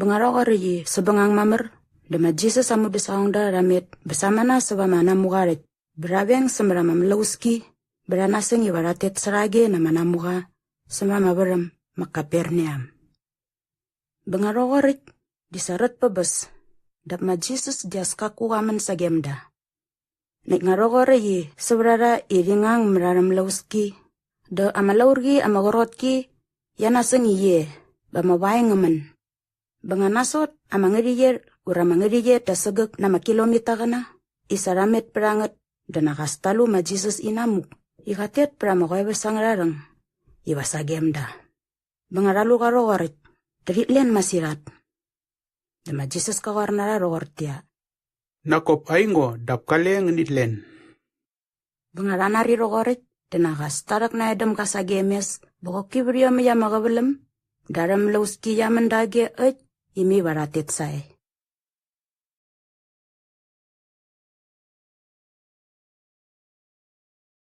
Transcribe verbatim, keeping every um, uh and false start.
Bä nga rhoqoräkt i säpbängang mamär dä ma Jisas aa mudäsaqongda rha met bä samana säva ama namuqa aa rhäkt bä rha veng sämät ama mlauski bä rha nasäng iva rhat tet särhage na ama namuqa sämät ama värhäm ma Kaperneam. Bä nga rhoqoräkt di sa rät päbäs dap ma Jisas di as kaku qa män sagem da. Näkt nga rhoqoräkt i sävät a rha i rhi ngang mät arhä mlauski dä ama laurqi ama qrot ki qia nasäng i qi e bä ama vaeng ngä män. Bä nga nasot ama ngärhäqyet ura ama ngärhäqyet da sägäk na ama kilomitaqäna i sa rha met pät a ngät dä nak as ta lu ma Jisas inamuk i qat tet pät ama qoeväs angärha rhäng iva sagem da. Bä nga rha lu qa rhoqoräkt dä rhit len masirhat. Dä ma Jisas ka qoar na rha rhoqortäqyia, "Nak kop aingo dap kale ngänit len." Bä nga rha nari rhoqoräkt dä nak as ta rhäk nae däm ga sagem mes bä qoki vät iomäkt ama qäväläm dä arhä mlauski qia män dage äkt i mai va rhat tet sae.